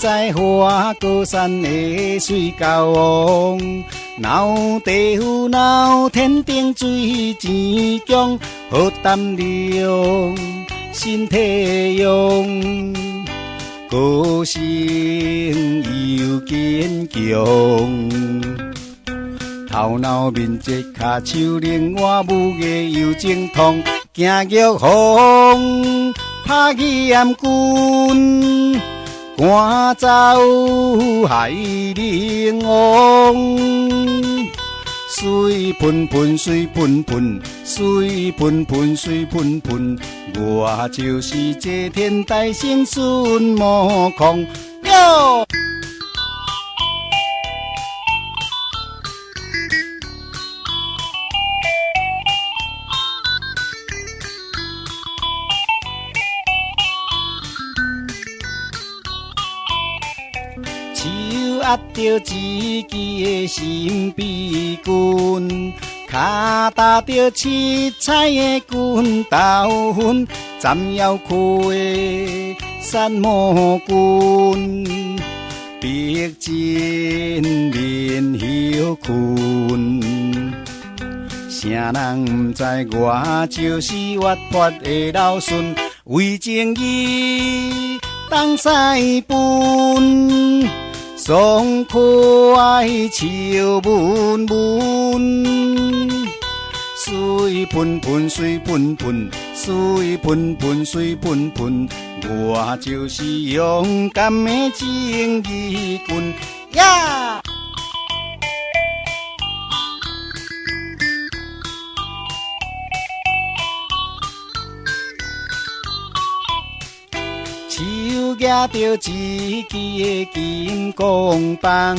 知花果山的水狗王，闹地府闹天顶水钱强，好胆量，身體勇，個性又堅強。頭腦敏捷，跤手靈活，武藝又精通，行玉鳳，拍嚴棍，趕走海賊王。水噴噴，水噴噴，水噴噴，水噴噴，我就是齊天大聖孫悟空。喲！手握著一支的神秘棍，跤踏著七彩的筋斗雲，斩妖開山魔棍，逼真免歇睏。啥人毋知我就是活潑的老孫，為正義東西奔，爽快笑悶悶，水噴噴，水噴噴，水噴噴，水噴噴，我就是勇敢的正義軍呀！手舉著一支的金剛棒，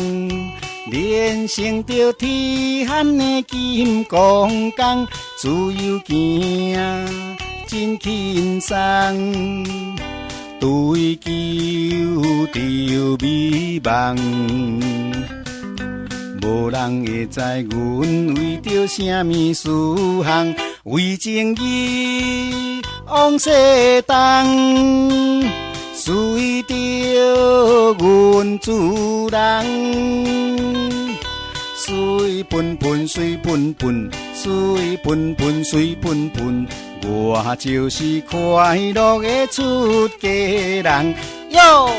練成著鐵漢的金剛功，自由行真輕鬆，追求著美夢。無人會知阮為著啥物事項，為正義往西東，隨著阮主人。水噴噴，水噴噴，水噴噴，水噴噴，我就是快樂的出家人。喲！